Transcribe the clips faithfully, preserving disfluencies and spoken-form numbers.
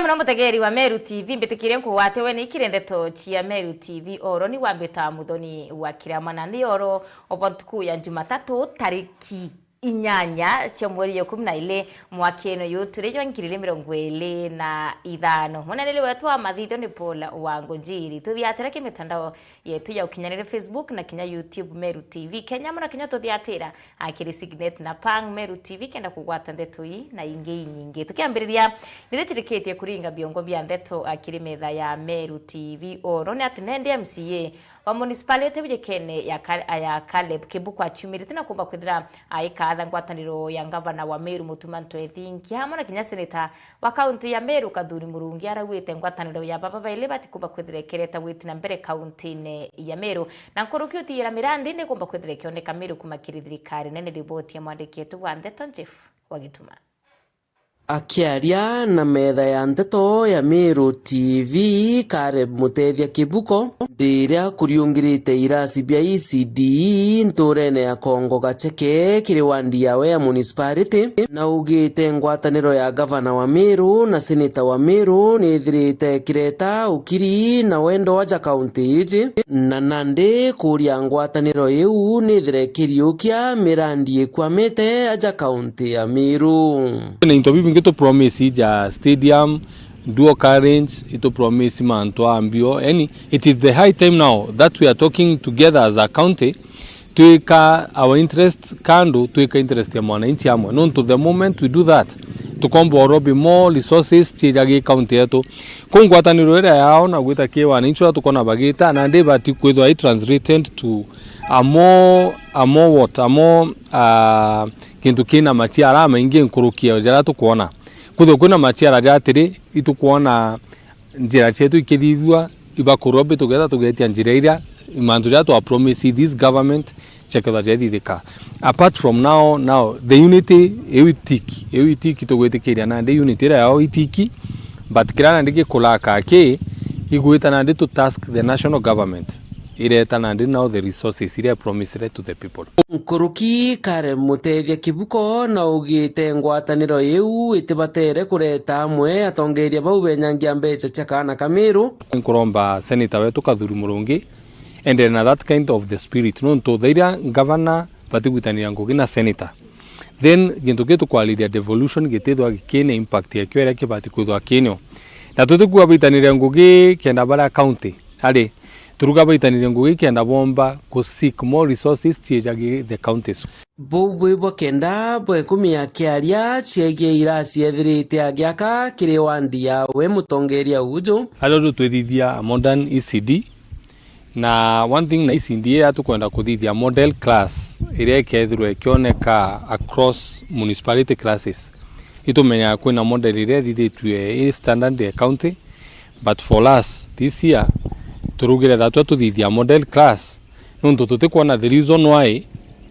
Mono mutegeri wa Meru T V, mbitikirie nkugwate we ni ikiri ndeto cia Meru T V. Oro ni wambita Muthoni wa Kiriama, na ni oro obwa ntuku ya Jumatatu, tariki inyanya cia mweri ya ikumi na ili, mwakene uyu turi jwa ngiri ili mirongo ili na ithano. Muneneri wetu wa mathitho ni Paul Wangunjiri. Tuthiatira ki mitandao yetu ya ukinyaniria, Facebook na kinya YouTube, Meru T V Kenya, muna kinya tuthiatira akiri Signet na Pang Meru T V, kenda kugwata ndeto ii na ingi inyingi. Tukiambiriria, niricirikitie kuringa biongo bia ndeto akiri metha ya Meru T V. Oro ni ati nende M C A wa municipality bujikene ya Ka-, ya Caleb Kibuku aciumirite na kumba kwithira aikatha ngwataniro ya ngavana wa Meru Mutuma Ntwethingia, hamwe na kinya seneta wa kaunti ya Meru Kathuri Murungi arauite ngwataniro ya baba baili batikumba kwithira ikereta gwiti na mbere kauntine ya Meru. Na nkuruki utiira mirandi ni kumba kwithira ikioneka Meru kuma kiri thirikari nene. Riboti ya mwandiki wetu wa ndeto Jeff Wagituma. Akiaria na metha ya ndeto ya Meru T V, Caleb Mutethia Kibuko, riria kuriungirite irasi bia E C D E nturene ya Kongo Gacheke kiri wandi yawe ya municipality, na augite ngwataniro ya gavana wa Meru na seneta wa Meru nithirite kireta ukiri na wendo aja kaunti iji, na nandi kuria ngwataniro iu nithire kiriukia mirandi ikwamite aja kaunti ya Meru. Kwina into bibingi tu promise ja stadium, dual carriage, itu promise mantu a mbio. Yani, it is the high time now that we are talking together as a county, twika our interest kando, twika interest ya mwananchi amwe. Nontu the moment we do that, tukomba orobi more resources ciejagi county yetu. Kou ngwataniro iria yao na gwita ki wananchi uria tukona bagita, na ndi bati kwithwa i translated to a more, a more what, a more, uh, kintu kina maciara maingi nkuruki ya jaria tukwona. Kwithirwa kwina maciara ja atiri, itukwona njira cietu ikithithua, ibakurwa bi tugetha tugetia njira iria mantu jaria twa promise this government jakethwa jaithithika. Apart from now, now, the unity iu itiki, iu itiki tugwitikiria nandi unity iria yao itiki, but kiria nandi gikulaka ki, igwita nandi to task the national government ireta nandi now the resources iria promised to the people. Nkuruki Karen Mutethia Kibuko na augite ngwataniro iu itibatere kureta amwe atongeria bau benyangia mbeca cia kaana ka Meru. Nkuromba senator wetu Kathuri Murungi endere na that kind of the spirit, nontu thairia ngavana batigwitaniria ngugi na senator, then gintu kiu tukwariria devolution gitithwa kina impact yakio iria kibati kwithwa kinio. Na tutikuga baitaniria ngugi kenda baria county ari, turuga baitaniria ngugi kenda bomba ku seek more resources ciejagi the counties. Bou bwi bwa kenda bwa ikumi akiaria ciegie irasi ethirite agiaka kiri wandi yawe mutongeria uju. Aria riu twithithia modern E C D, na one thing na E C D ii tukwenda kuthithia model class iria ikethirwa ikioneka across municipality classes. Itumenyaga kwina model iria ithithitue i standard ya county, but for us this year, turugire that tuthithia model class, nontu tutikwona the reason why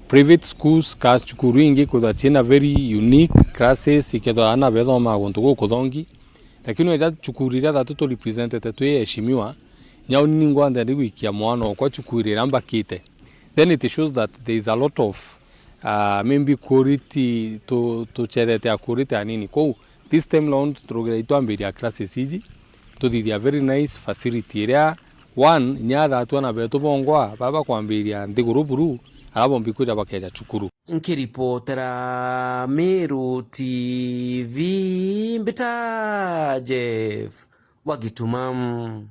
private schools ka cukuru ingi kwithwa ciina very unique classes, ikethwa aana bethomaa guntu gukuthongi, lakini weja cukuru iria that tu representete twi eheshimiwa, nyau ni ningwa ndendi gwikia mwana okwa cukuru iria mbakite, then it shows that there is a lot of, uh, maybe quality tu-, tuchethete a quality anini. Kou this time round turugire itwambiria classes iji, tuthithia very nice facility iria one, nya thatua na betu bongwa baba kwambiria nthiguru buru, ara bombi kwija bakeja cukuru. Nkiripotera Meru T V, mbita Jeff Wagituma.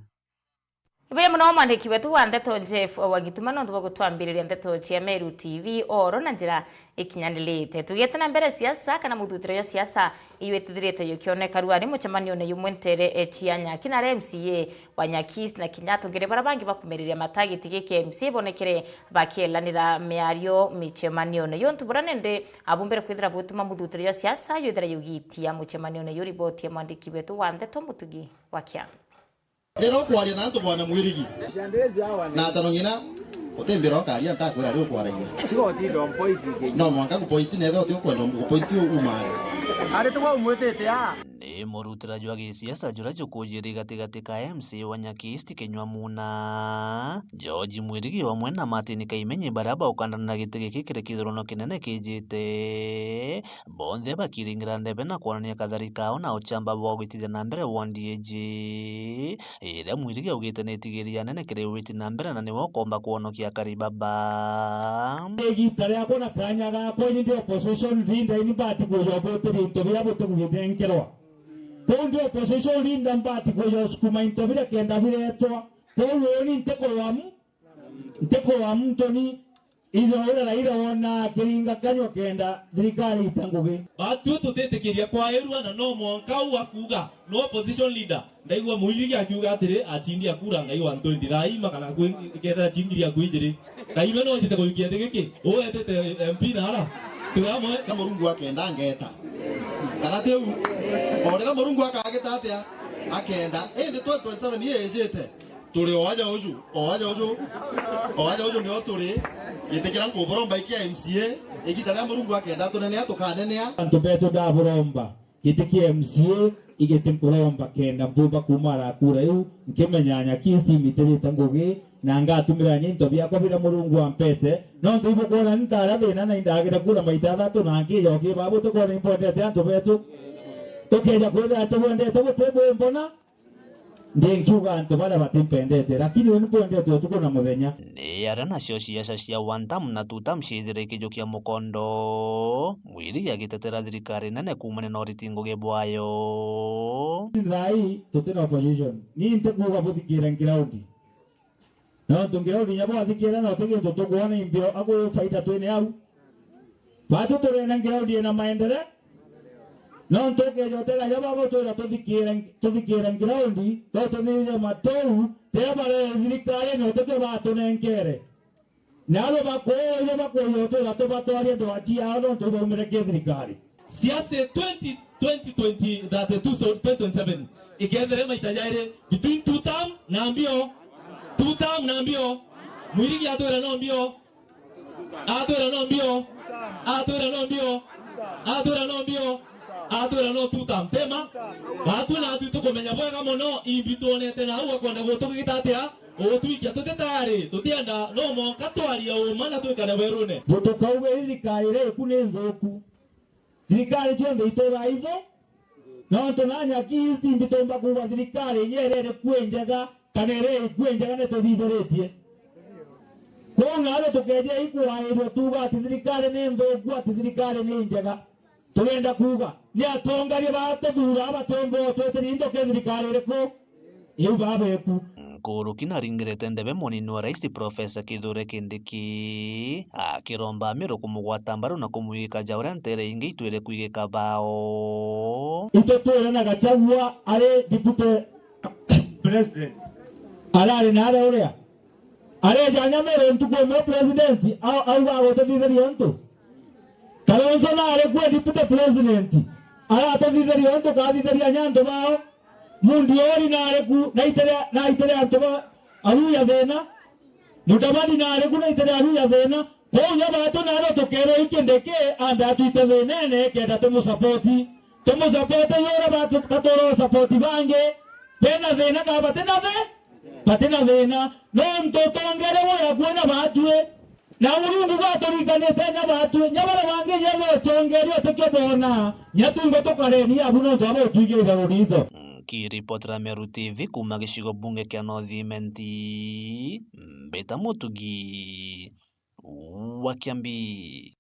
Ibuya muno mwandiki wetu wa ndeto Jeff Wagituma nontu bwa gutwambiriria ndeto cia Meru T V oro na njira ikinyanirite. Tugite na mbere, siasa kana muthutiro jwa siasa iyitithirite yukioneka ruari mucemanione yumwe ntere e cia Nyaki na aria M C A wa Nyaki na kinya atongeria bara bangi bakumiriria matagiti giki M C A bonekere bakielanira miario micemanione. Yuntu bura nende abumbire kwithira butuma muthutiro jwa siasa yithira yugitia mucemanione yu. Riboti ya mwandiki wetu wa ndeto Mutugi wa Kiangu. Riria ukwaria na antu bwana mwirigi na atano ng'ina, utimbira ukaria ntakwira riu ukwaragia. Tiga utinda umpointi. No mwanka ngupointi na ethira uti ukwenda ngupointi umare. Ari tuga umwitite a. Ni I murutira jwa gisiasa juria jukujiri gatigati ka M C A wa Nyaki East Kinyua Muna, George Mwirigi, wamwe na Martin Kaimenyi, baria baukandana na giti giki kiri kithurano kinene kijite, bonthe bakiringira ndebe na kwonania kathari kao na uchamba bwa gwitithia na mbere wondi iji, iria Mwirigi augite ni itigiri ya nene kiri witi na mbere na niwe ukomba kwonokia akari baba. Igita riakwa na kanya gakwa, ini ndi opposition leader, ini mbati kwijoka uti bintu biria buti kugithenkerwa. Kuu ndi opposition leader, mbati kwijo sukuma into biria kenda biretwa. Kuu uni ntikurwa mu-, ntikurwa muntu ni. Ithe uria Raila wona akiringa kanyua kenda thirikari ita ngugi. Batwi tutitikiria kwairua, na no mwanka u akuuga no opposition leader. Ndaigua Mwirigi akiuga atiri, acindi akura Ngai wa twenty thaa ima kana kwi-, ikethira cingiri aku ijiri. Ngai we no ujite kuikia ti giki, uetite M P na ara. Tiga amwe. Na Murungu akenda ngeta. Kana tiu, o riria Murungu akagita atia? Akenda. Indi twenty twenty-seven ijite. Turi o aja uju, o aja uju, o aja uju nio turi. Gitikira nkuburomba ikia M C A, igita riria Murungu akenda tunenea, tukanenea. Antu betu ndaburomba, giti kia M C A, igiti nkuromba kenda mpumba kuuma arakura iu, nkimenya Nyaki East imitirite ngugi, na ngatumira nya into biakwa biria Murungu ampete. Nontu ibukwona ni ntaria thina na indagire kura maita athatu na nkijokia babu tukwona imbwendete antu betu. Tukeja kwithira tubwendete buti bwimbona. Ndi nkiuga antu baria batimpendete, lakini uni bwendete utuku na muthenya. Ni aria nacio ciaca cia one term na two term ciithire ikijukia mukondo, Mwirigi agitetera thirikari nene kuumania na uriti ngugi bwayo. Thaa ii tuti na opposition. Ni ntikuuga buthikire ground. Nontu ground inya bwathikire na uti gintu tukwona imbio, akwi faida twine au. Batu turenda ground ina maendeleo. Nontu ukeja utega ja baba utwira tuthikire, tuthikire ground, to tuthithie matou, tia bare thirikari na uti kio batunenkere. Na abo bakuuga ibo bakuuga utwira tubatwarie ndwaa ciao nontu ibaumire ki thirikari. Siasa twenty, twenty twenty, thirty-two, so twenty twenty-seven. Ikethire maita jairi between two term na mbio. Two term na mbio. Mwirigi atwira no mbio. Atwira no mbio. Atwira no mbio. Atwira no mbio. Atwira no two term. Tema. Batu na atu tukumenya bwega mono imbi twonete na au akwenda gutukigita atia. Utwikia tuti tayari. Tutienda no monka twaria uma na twikare werune. Butukauge thirikari iri iku ni nthuku. Thirikari cionthe ituraitho, nontu na Nyaki East mbitumba kuuga thirikari inya iria iri kuo injega, kana iria iri kuo injega nituthithiritie. Kwou naarua tukeja ikwairua tuuga ati thirikari ni nthuku, ati thirikari ni injega. Turienda kuuga, ni atongeria batuthuura batiumba utwitiria into ki thirikari iriku? Iu baba eku. Nkuruki naringirite ndebe munini wa rais Profesa Kithure Kindiki, akiromba Amiru kumugwata mbaru na kumwigika ja uria nteere ingi itwire kwigika bao. Itwe twire na Gachagua ari deputy president. Arari naare uria? Areja Nyamiru ntuku imwe president au-, auga agututhitheria untu. Kalonzo naari kuo deputy president. Aratuthithiria untu kathithiria nya antu bao. Mundiori naari ku, naitire, naitire antu ba Aluya thina. Mudavadi naari ku, naitire Aluya thina. Kwou nya batu naarua tukeerwa ikindi ki ambe atwite thinene kenda tumusapoti. Tumusapoti yura batu-, batuura usapoti bangi. Bena thina kana batina thi-, batina thina. Nontu utongere buria kwina batwi. Na Murungu bwaturikanite nya batwi, nya baria bangi nya botongeri utikio boona, nya twinthe tukareni abu nontu aba utwigire itharu riitho. Nkiripotera Meru T V kuuma gicigo bunge kia North Imenti, mbita Mutugi wa Kiambi.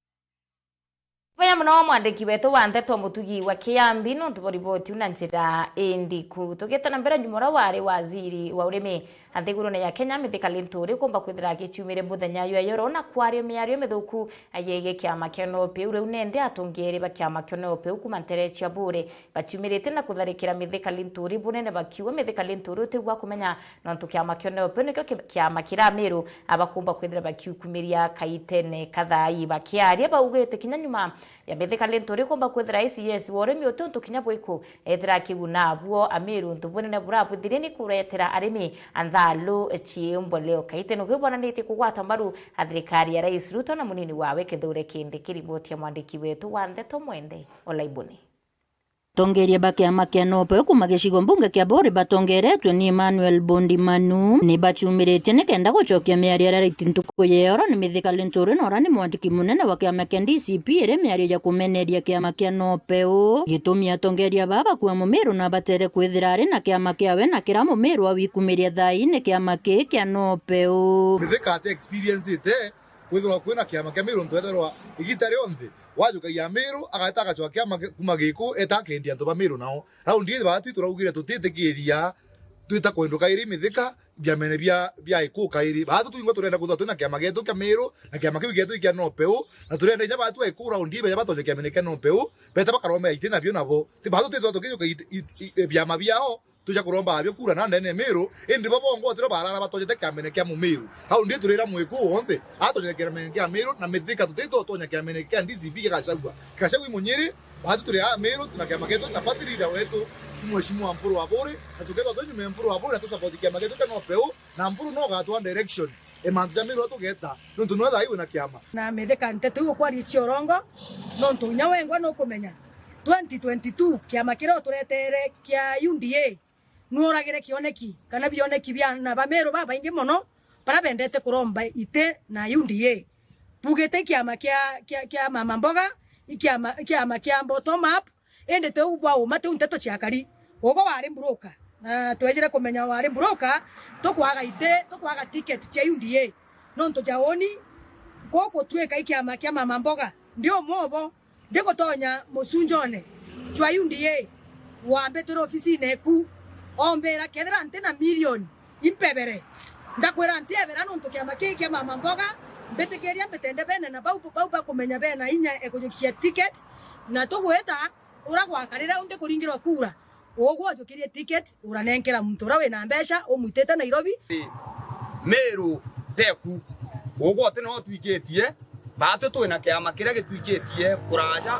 Bwega mono mwandiki wetu wa nteto Mutugi wa Kiambi nontu bwa riboti iu na njira indiku. Tugieta na mbere, nyuma uria wari waziri wa urimi nthigurune ya Kenya, Mithika Linturi, kumba kwithira agiciumire muthenya jwa yoro na kwaria miario mithuku yegii kiama kia NOPEU. Riu nende atongeeri ba kiama kia NOPEU kuuma ntere cia Buuri baciumirite na kutharikira Mithika Linturi bunene, bakiuga Mithika Linturi utigwa kumenya nontu kiama kia NOPEU nikio ki-, kiama kiri Amiru abakumba kwithira bakiukumiria kaitene ka thaai. Bakiaria baugite kinya nyuma ya Mithika Linturi kumba kwithira A C S wa urimi uti untu kinya bwiku ethira akiguna abuo Amiru, untu bunene burabuthirie ni kuretera arimi nthalu cie mboleo. Kaitene ukiu bwananitie kugwata mbaru a thirikari ya Rais Ruto na munini wawe Kithure Kindiki. Riboti ya mwandiki wetu wa nteto Mwende Olaibuni. Atongeria ba kiama kia NOPEU kuma gicigo mbunge kia Buri batongeretwe ni Emmanuel Bondi Manu ni bachumiritie nikenda gucokia miario iria raiti ntuku ya oro ni Mithika Linturi na uria ni mwandiki munene wa kiama kia D C P iri miario ya kumeneria kiama kia NOPEU. Gitumi atongeria baa bakua Mumiru na batere kwithira ari na kiama kiawe na kira Mumiru awikumiria thaai ni kiama kii kia NOPEU. Mithika ati experience ite kwithirwa kwina kiama kia Miru, ntu ethirwa igita rionthe wajukagia Miru, ageta agacwa kiama ki-, kuma Giku, eta akendia antu ba Miru nao. Raundi ii baatwi turaugire tutitikiria twita kwendwa kairi Mithika biamene bia, bia Giku kairi. Baatwi twingwa turenda kwithirwa twina kiama gietu kia Miru, na kiama kiu gietu kia NOPEU, na turenda inya baatwi ba Giku raundi ii beja batonye kiamene kia NOPEU, beta bakaromea iti nabio nabo. Ti baatwi twithirwa tukijuka it-, it-, i-, biama biao, tuja kuromba abio kura na ndene ya Miru, indi bo bongwa tiro barara batojete kiamene kia Mumiru. Au ndi turira mwiku wonthe, atojete kiamene kia Miru na Mithika, tutito tonya kiamene kia D C P kia Gachagua. Gachagua i Munyiri, baatu turi a Miru, tuna kiama gietu na party leader wetu, Mheshimiwa Mpuru Aburi, na tukethwa twi nyuma ya Mpuru Aburi, na tu support kiama gietu kia NOPEU, na Mpuru no gatwa direction. E mantu ja Miru atugeta, nontu nwe thaai wina kiama. Na Mithika nteto iu ukwaria cia urongo, nontu inya wengwa nukumenya, twenty twenty-two, kiama kiria uturetere kia U D A, nuuragire kioneki, kana bioneki bia na Bameru babaingi mono, baria bendete kuromba iti na U D A. Bugite i kiama kia, kia, kia mama mboga, i kiama, i kiama kia bottom up, indi tiu bwa uma, tiu nteto ciakari. Ugwe wari broker, na twejire kumenya wari broker, tukwaga iti, tukwaga ticket cia U D A. Nontu ja uni, gugutwika i kiama kia mama mboga, ndi umwe obo. Ndigutonya mucunjone jwa U D A, wambitire ofisine eku, ombira, kethira nti na milioni, impebere. Ngakwira ntiebera nontu kiama kii kia mama mboga, mbitikiria mbite ndebene na bau, bau bakumenya bena inya e kujukia ticket, na tugwita ura gwakarire undi kuringirwa kura. Ugwe ujukirie ticket, uranenkera muntu uria wina mbeca, umwitite Nairobi. Meru teku. Ugwe uti no utwikitie, baatwi twina kiama kiria gitwikitie kuraja,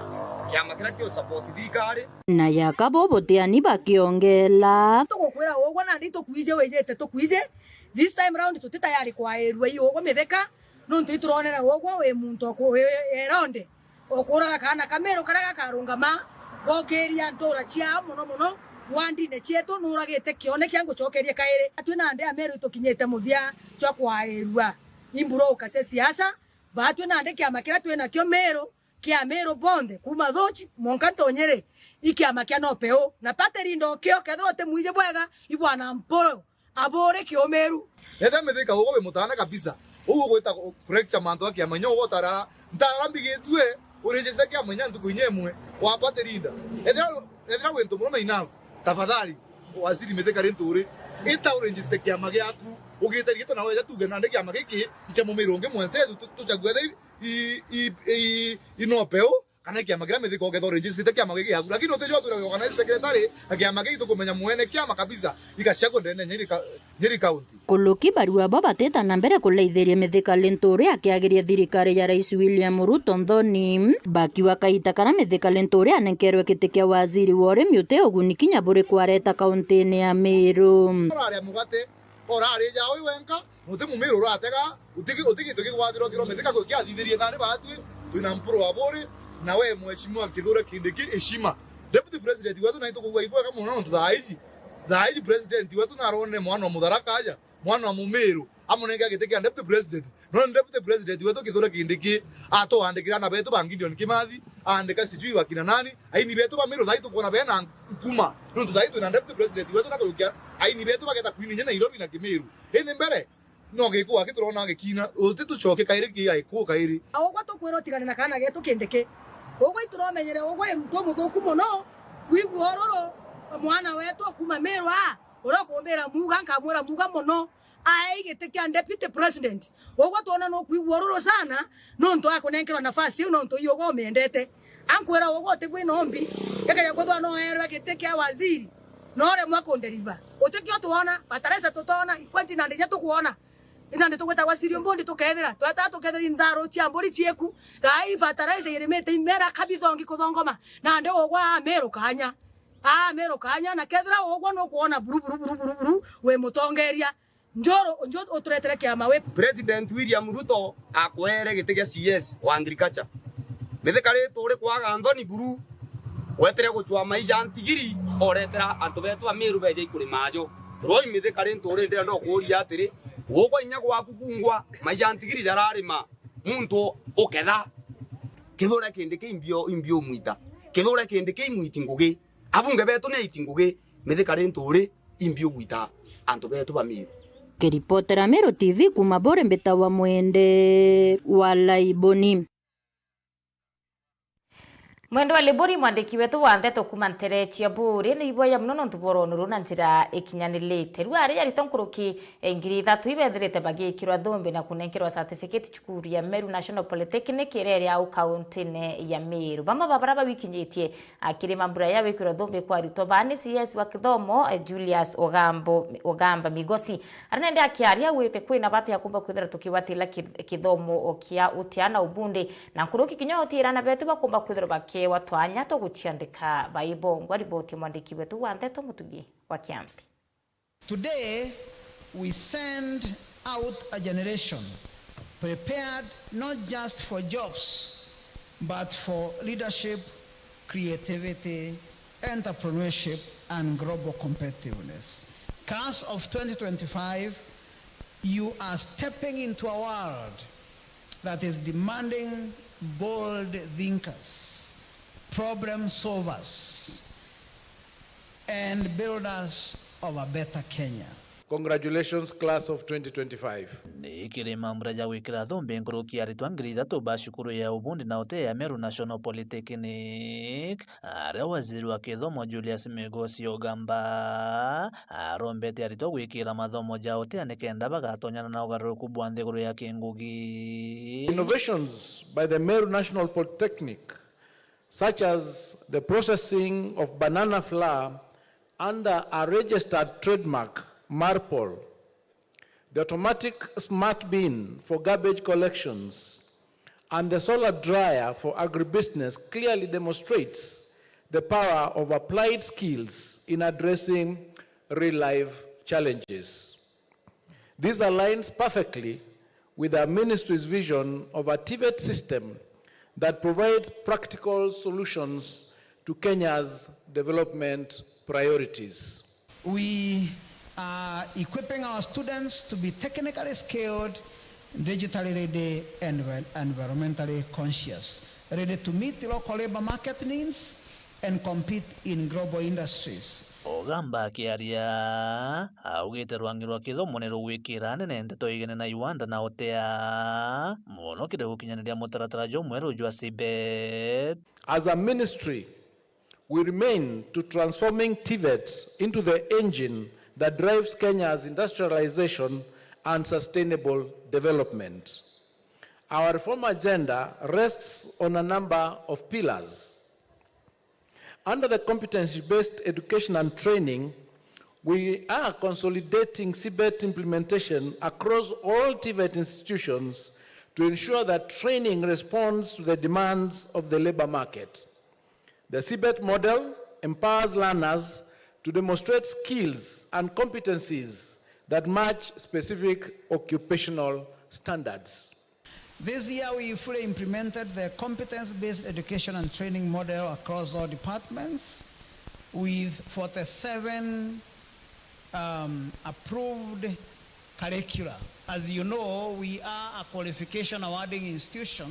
kiama kiria kiu support thirikari. Na yaka bo butiani bakiongela. Tugukwira ugwe nandi tukwije wijite tukwije. This time round tuti tayari kwairua i ugwe Mithika, nontu ituronera ugwe wi muntu oku-, wi, wi, eronde. Ukuraga kaana ka Meru karia gakarungama gokiria ntura ciao mono mono wandine cietu, nuragite kionekia ngucokerie kairi. Atwi nandi Ameru itukinyite muthia jwa kwairua i broker cia siasa, baatwi nandi kiama kiria twinakio Meru, kia Ameru bonthe, kuuma Thuchi mwanka Ntonyiri, i kiama kia NOPEU. Na party leader okio, kethirwa utimwiji bwega, i bwana Mpuru. Aburi kiumiru. Ethira Mithika ugwe wi mutaana kabisa, uu ugwita ku-, kurecha mantu a kiama inya ugwe utara, ntara mbigitue, uregister kiama inya ntuku inya imwe, wa party leader. Ethira, ethira wi ntu murume enough, tafadhali, waziri Mithika Linturi, ita uregister kiama giaku, ugite rigitwa na weja tuge nandi kiama giki, i kia Mumiru ungi mwensetu, tu-, tuchague the i, i, i, i NOPEU, kana kiama kiria Mithika ukethwa uregistrite kiama giki giaku, lakini utijua tu organize secretary na kiama giki tukumenya mwene kiama kabisa, igacagwa ndene Nyeri ka-, Nyeri County. Kuluki barua bo batita na mbere kuleithiria Mithika Linturi akiagiria thirikari ya Rais William Ruto nthoni, bakiuga kaita karia Mithika Linturi anenkerwe giti kia waziri wa urimi uti uguni kinya buriku areta kauntine ya Meru. Urarĩa mugate, urarija ui wenka, na uti Mumiru uratega, uti gi-, uti gintu gigwathirwa kirometheka kwi kiathithirie nani batwi, twina Mpuru Aburi, na we Mheshimiwa Kithure Kindiki, heshima. Deputy President wetu nai tukugua ibwega mono nontu thaa iji, thaa iji President wetu naronire mwana wa Mutharaka aja, mwana wa Mumiru, amunenge giti kia Deputy President. No ni Deputy President wetu Kithure Kindiki atwandikira ana betu ba Gideon Kimathi, aandika sijui bakina nani, aini betu ba Meru thaa ii tukwona bena nkuma. Nontu thaa ii twina Deputy President wetu na kujukia aini betu bageta kwininya Nairobi na Kimiru. Indi mbere, no Gikuu aki turona gikina, uti tucoke kairi ki Gikuu kairi. Ugwe tukwira utigane na kaana getu Kindiki. Ugwe ituromenyere, ugwe i muntu umuthuku mono, kwigua ururu, mwana wetu akuma Meru aa, uria ukumbira muuga, nkamwira muuga mono. Aei giti kia deputy president. Ugwe twona nukwigua ururu sana, nontu akunenkerwa nafasi iu, nontu ii ugwe umiendete. Ankwira ugwe utibwina umbi, gekeja kwithwa no erwe giti kia waziri, no uremwa kunderiva. Utikio twona, fertilizer tutona, ikwanti nandi inya tukwona. Inandi tugwitagwa cereal board tukethira, tweta tukethira intharu cia mburi cieku, thaa ii fertilizer irimite imera kabithongi kuthongoma, nandi ugwe Ameru kanya. Ameru kanya, na kethira ugwe nukwona buru, buru, buru, buru, buru, wi mutongeria. Njoro, njo uturetere kiama wi. President William Ruto akwere giti gia C S wa agriculture. Mithika ri turi kwaga nthoni buru. Wetire gucwaa maija ntigiri, oretera antu betu ba Miru beja ikurima ajo. Roi Mithika ri Nturi, ndenda ukuuria atiri, gukwa inya gwaku kungwa, maija ntigiri jararima, muntu uketha, kithure kindi ki imbio, imbio umwita, kithure kindi ki imwiti ngugi, abunge betu ni aiti ngugi, Mithika ri Nturi, imbio gwita antu betu ba Miru. Kiripotera Meru T V kuma Buri, mbitawa Mwende wa Laiboni. Mwende wa Laiboni, mwandiki wetu wa ndeto kuma ntere cia Buri, ni iboya mono nontu bwa uroni ruu na njira ikinyanirite. Riu ari aritwa nkuruki, eh, ngiri ithatu ibethirite bagikirwa thumbi na kunenkerwa certificate cukuru ya Meru National Polytechnic iria iri au kauntine ya Meru. Bamwe ba baria bawikinyitie akiri mambura ya gwikirwa thumbi kwa aritwa baa ni C S wa kithomo, eh, Julius Ogambo, Ogamba Migosi. Aria nende akiaria, augite kwina bata ya kumba kwithirwa tukigwatira ki-, kithomo o kia utia na ubundi, na nkuruki kinya uti aana betu bakumba kwithirwa bakewa twanya twa guciandika baibongwa. Riboti ya mwandiki wetu wa ndeto Mutugi wa Kiambi. Today, we send out a generation prepared not just for jobs, but for leadership, creativity, entrepreneurship, and global competitiveness. Class of twenty twenty-five, you are stepping into a world that is demanding bold thinkers, problem solvers, and builders of a better Kenya. Congratulations, class of twenty twenty-five. Ni kiri mambura ja gwikira thumbi nkuruki aritwa ngiri ithatu ba cukuru ya ubundi na utea ya Meru National Polytechnic, aria waziri wa kithomo Julius Migosi Ogamba arombete aritwa gwikira mathomo ja utea nikenda bagatonyana na ugaruruku bwa nthiguru ya kingugi. Innovations by the Meru National Polytechnic, such as the processing of banana flour under a registered trademark, Marpol, the automatic smart bin for garbage collections, and the solar dryer for agribusiness clearly demonstrates the power of applied skills in addressing real-life challenges. This aligns perfectly with our ministry's vision of a TVET system that provides practical solutions to Kenya's development priorities. We are equipping our students to be technically skilled, digitally ready, and envi-, environmentally conscious, ready to meet local labor market needs and compete in global industries. Ogamba akiaria, augite rwangi rwa kithomo ni rugwikira anene nteto igene na iwanda na utea, mono kiri gukinyaniria mutaratara jumweru jwa CBET. As a ministry, we remain to transforming TVET into the engine that drives Kenya's industrialization and sustainable development. Our reform agenda rests on a number of pillars. Under the competency-based education and training, we are consolidating CBET implementation across all TVET institutions to ensure that training responds to the demands of the labor market. The CBET model empowers learners to demonstrate skills and competencies that match specific occupational standards. This year, we fully implemented the competence-based education and training model across all departments, with forty-seven, um, approved curricula. As you know, we are a qualification awarding institution.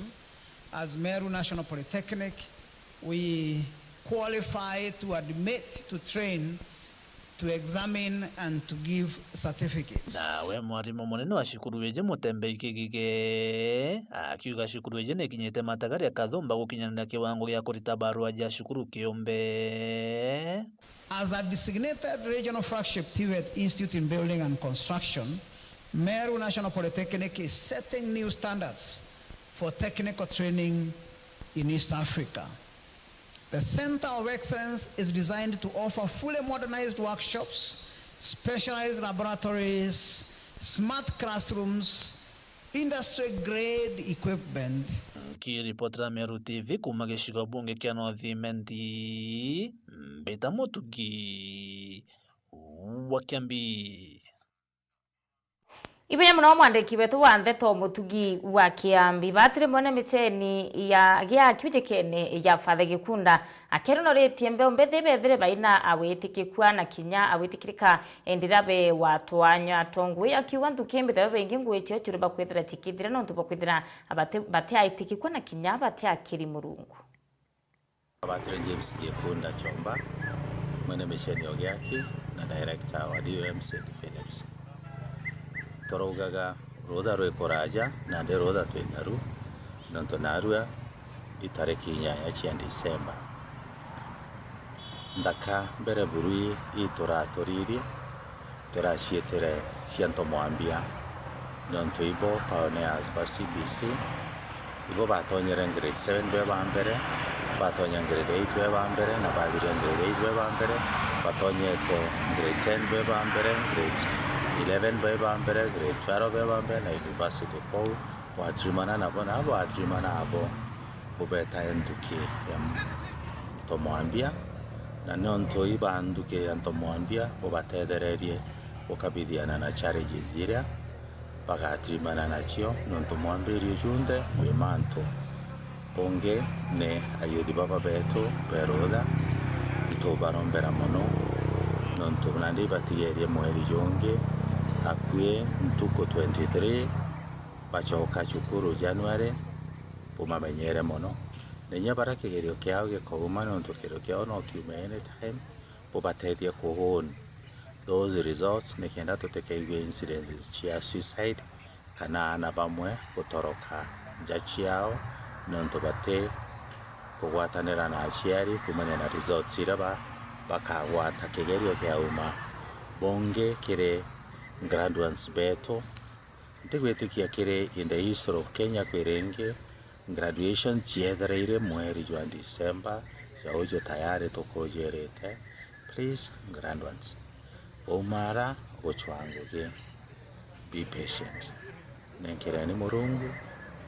As Meru National Polytechnic, we qualify to admit, to train, to examine and to give certificates. Nawe mwarimu munene wa cukuru iji Mutembei Kigige akiuga cukuru iji nikinyite matagaria kathumba gukinyaniria kiwango gia kurita barua ja cukuru kiumbe. As a designated regional flagship TVET institute in building and construction, Meru National Polytechnic is setting new standards for technical training in East Africa. The Center of Excellence is designed to offer fully modernized workshops, specialized laboratories, smart classrooms, industry grade equipment. Nkiripotera Meru TV kuma gicigo bunge kia North Imenti, mbita Mutugi wa Kiambi. Ibuya mono mwandiki wetu wa ndeto Mutugi wa Kiambi. Batiri mwene micheni ya gia kiujikene ya Father Gikunda, akironoritie mbeu mbithi bethire baina awitikikua na kinya awitikirika, indi rabe watwanya tongui, akiuga nthuki mbithirwe baingi ngui cio ciuri bakwithira cikithira nontu bakwithira bati-, batiaitikikua na kinya batiakiri Murungu. Batire James Gikunda Chomba, mwene micheni Ogiaki na director wa D O M Saint Philips. Turaugaga rutha rwi kuraja, nandi rutha twi naru, nontu narua itariki inyanya cia Disemba. Nthaka mbere buru ii ituraturirie, turaciitire cia ntomwambia, nontu ibo pioneers ba C B C, ibo batonyere grade seven be ba mbere, batonya grade eight be ba mbere, na bathiria grade eight be ba mbere, batonyete grade ten be ba mbere, grade eleven be ba mbere, grade twelve be ba mbere, na university kou, bwatirimana nabo, na bwatirimana abo, bubetae nthuki ya ntomwambia, na nontu iba nthuki ya ntomwambia, bubatethererie gukabithiana na challenges iria bagatirimana nacio, nontu mwambirio junthe jwi mantu. Bungi ni ayuthi baba betu be rutha, itubarombera mono, nontu nandi ibatigerie mweri jungi, akui ntuku twenty-three, bacoka cukuru January, bumamenyere mono. Na inya baria kigerio kiao gikauma, nontu kigerio kiao no kiume anytime, bubatethie ku own those results, nikenda tutikaigue incidences cia suicide kana aana bamwe gutoroka nja ciao, nontu bati kugwatanira na aciari kuumania na results iria ba-, bakagwata kigerio kiauma. Bungi kiri graduates betu, ntigwitikia kiri in the history of Kenya kwi ringi graduation ciethereire mweri jwa December, ja uju tayari tukujirite. Please, graduates, umaara gucwa ngugi, be patient. Nenkereni Murungu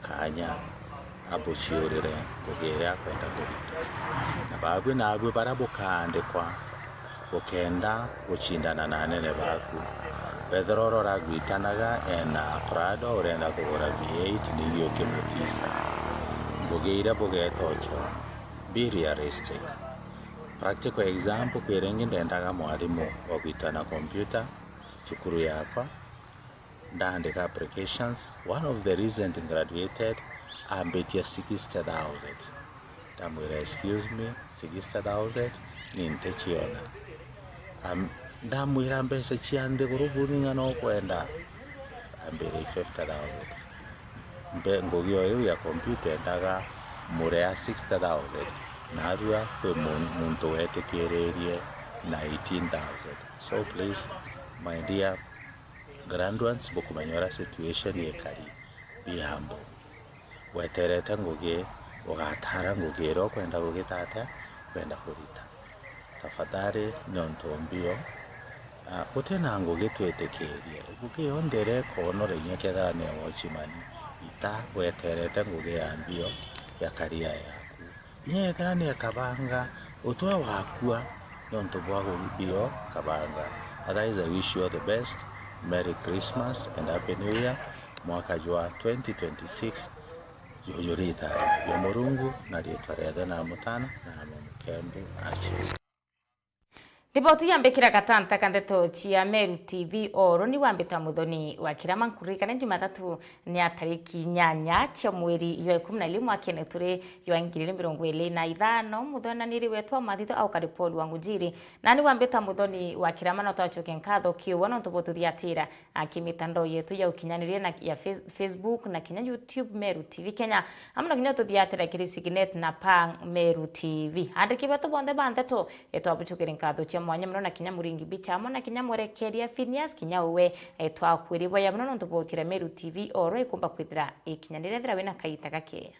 kaanya abuciurire ngugi iria akwenda kurita. Na baabui naabui baria bukaandikwa, bukenda gucindana na anene baaku. Bethira uria uragwitanaga ena Prado urenda kugura V eight, nigi ukimutisa. Ngugi iria bugeeta ucwa, be realistic. Practical example, kwi ringi ndendaga mwarimu wa gwitana computer cukuru yakwa, ndaandika applications. One of the recent graduated ambitia sixty thousand. Ndamwira, "Excuse me, sixty thousand ni nticiona." Am-, ndamwira, "Mbeca cia nthiguru buni ng'ana ukwenda?" Ambira, "Fifty thousand." Mbe-, ngugi o iu ya computer endaga murea sixty thousand, narua kwi mu-, muntu wetikiririe na eighteen thousand. So please, my dear graduates, bukumenya uria situation ikari, be humble. Weterete ngugi, ugatara ngugi iria ukwenda gugita atia, ukwenda kurita. Tafadhali, ni untu mbio, ah, guti na ngugi twitikirie. Ngugi yonthe iria ikonora inya kethira ni ya watchman, ita weterete ngugi ya mbio ya career yaku. Inya ethira ni ya kabanga, utwe wakua nontu bwa guthio kabanga. Otherwise, I wish you all the best. Merry Christmas and Happy New Year. Mwaka jwa twenty twenty-six juju ritharigio Murungu na riitwa ria Ithe na Mutana na Mumukembu. Amen. Riboti yambikira gatanta ka ndeto cia Meru T V, oro ni wambita Muthoni wa Kirama. Nkuririkane Jumatatu ni ya tariki inyanya cia mweri jwa ikumi na ili mwakene turi jwa ngiri ili mirongo ili na ithano. Muthonaniri wetu wa mathitho auka Paul Wangujiri, nani wambita Muthoni wa Kirama, no twacoke nkatho kiuwa nontu bututhiatira a, kimitandao yetu ya ukinyaniria na ya Face-, Facebook na kinya YouTube, Meru T V Kenya, amwe na kinya tuthiatira kiri Signet na Pang Meru T V. Andiki betu bonthe ba ndeto, e, twabucukire nkatho cia mwanya mono, na kinya muringi bicha amwe na kinya mwerekeria Phineas kinya uwe, e, twakwiri boya mono nontu botire Meru T V oro ikumba kwithira ikinyaniria. Ethira wina kaita gakea.